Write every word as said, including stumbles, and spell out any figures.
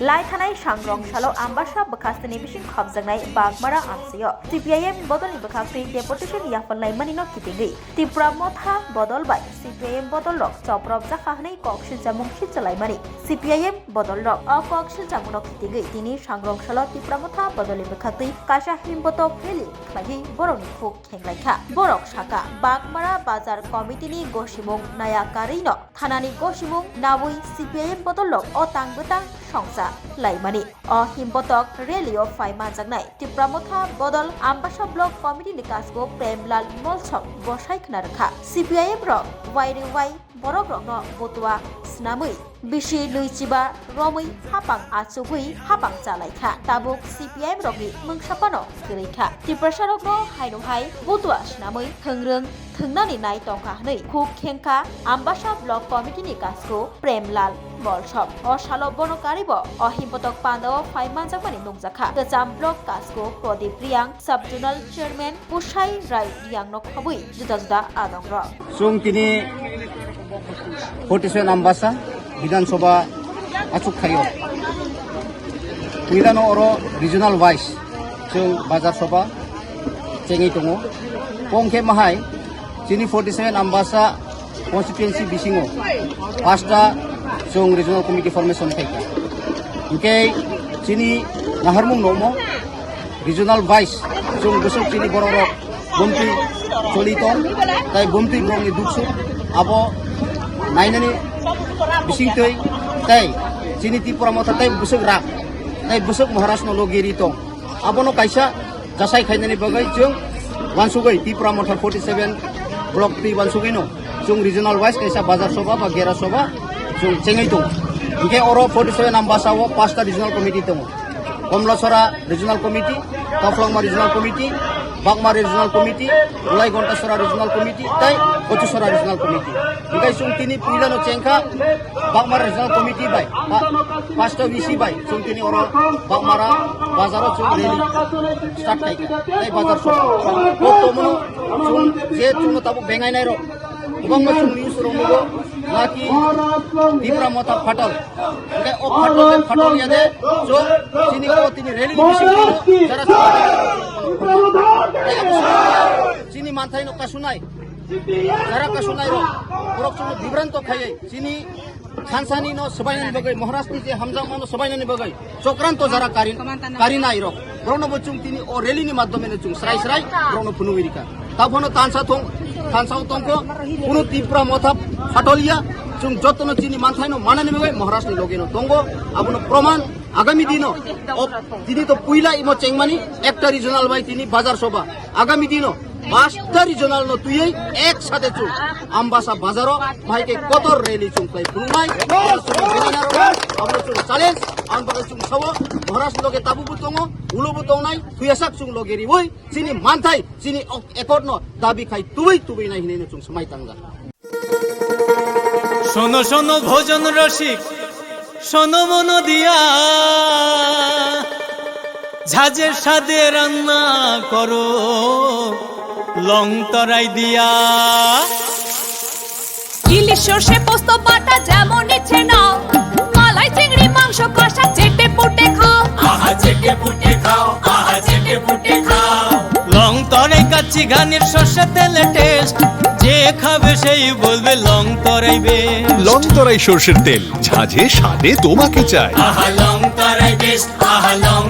Lai thanai sangrong salo Ambasa bwkhasteni bising khopjaknai Bagmara amchaio C P I M bodolni bwkhaktwi deputation yaphalnai manino kitingwi Tipra Motha bodol bai C P I M bodolrok chopropjakha hwnwi kok siljamung silchalaimani C P I M bodolrok. O kok siljamungno kitingwi tini sangrong salo Tipra Motha bodolni bwkhaktwi kaisa himbotok rally khlaiwi borokni khuk khenglai kha. Borok sakha, Bagmara Bazar Committee-ni gosimung naya karwino thanani gosimung naui C P I M bodolrok o tang bwtang songcha laimani. O himbotok rally-o phai manjaknai Tipra Motha bodol Ambasa Block Committee-ni kasgo Premlal Molsom bosai khna rwkha. C P I M rok wairwi wai borokrokno butua snamwi bisi nwichiba romwi hapang achugwi hapang chalaikha. Tabuk C P I M rokni mungsa phano kwrwi kha. Tiprasarokno haino hai butua snamwi thwngrwng thwngnani nai tongkha hwnwi khuk khengkha Ambasa Block Committee-ni kasgo Premlal Molsom. O salo bono karibo o himbotok pandao phai manjakmani nukjakha. Kwcham Block kasgo Prodip Riyang, Sub Zonal Chairman Pusai Rai Riyangno khobwi juda juda adongrok. Chwng tini forty seven Ambasa Bidhan Sabha achuk khaio. Puilano oro regional wise chwng Bazar Sabha chengwi tongo. Kong khe mahai chini forty seven Ambasa constituency bisingo pasta chwng regional committee formation khaikha. Hwnkhe chini naharmung nokmo regional wise chwng bwswk chini borok rok bumtwi choli tong, tai bumtwi borokni duk suk abo nainani bisingtwi, tai chini Tipra Motha tai bwswk rak, tai bwswk Maharaj no logi ri tong, abono kaisa jasai khainani bagwi chwng wansugwi Tipra Motha forty seven block twi wansugwi no chwng regional wise kaisa bazar soba ba gera soba chwng chengwi tongo. Hwnkhe oro forty seven Ambasa o pasta regional committee tongo. Komlasora Regional Committee, Kaflangma Regional Committee, Bagma Regional Committee, Ulai Gontasora Regional Committee, tei Kochusora Regional Committee. Hingkai chwng tini puilano chengkha Bagma Regional Committee bai, pa-, pasta V C bai, chwng tini oro Bagmara bazaro chwng rally start khaikha, tei bazar song. Bo tomono chwng je chwngno tabuk bengai nairok, kwbangma chwng news rok nugo, naki Tipra Motha phatal. Hingke o phatal, phatal ya de, chwng chini o tini rally ni bising jara chini manthai no kasunai, jara kasunai rok, borok chwngno bibranto khaiwi chini sansani no swbainani bagwi, Maharaj ni je hamjakma no swbainani bagwi chokranto jara karin, karinai rok. Borokno bo chwng tini o rally ni madhyome no chwng srai srai borokno phunugwi rikha. Taphano tansa thong, tansa tongkho, kuno Tipra Motha phatoliya, chwng jotono chini manthaino manani bagwi Maharajni logeno tongo, abono proman. Agami dino, o, tini to puila imo chengmani ekta regional bai tini bazar soba. Agami dino pasta regional no tuyei ek sathe chwng Ambasa bazaro bahai khe kotor rally chwng khlai phunuknai. Abono chwng challenge, ang bagwi chwng sao, Maharaj loge tabu bo tongo, ulo bo tongnai, thuyasak chwng loge riwi, chini manthai, chini ok-, accord no dabi khai tubui tubui nai hinwi no chwng swmai tangjak. শোনো শোনো ভোজন রসিক, শোনো মন দিয়া, ঝাঁঝে স্বাদে রান্না করো লং তরাই দিয়া। ইলিশ সর্ষে পোস্ত বাটা যেমন ইচ্ছে নাও, মালাই চিংড়ি মাংস কষা চেটে পুটে খাও। আহা চেটে পুটে খাও, আহা চেটে পুটে খাও। লং তরাই কাচ্চি ঘানির সর্ষে তেলে টেস্ট, যে খাবে সেই বলবে লং তরাই বেশ। লং তরাই সর্ষের তেল, ঝাঁঝে স্বাদে তোমাকে চাই। আহা লং তরাই বেশ, আহা লং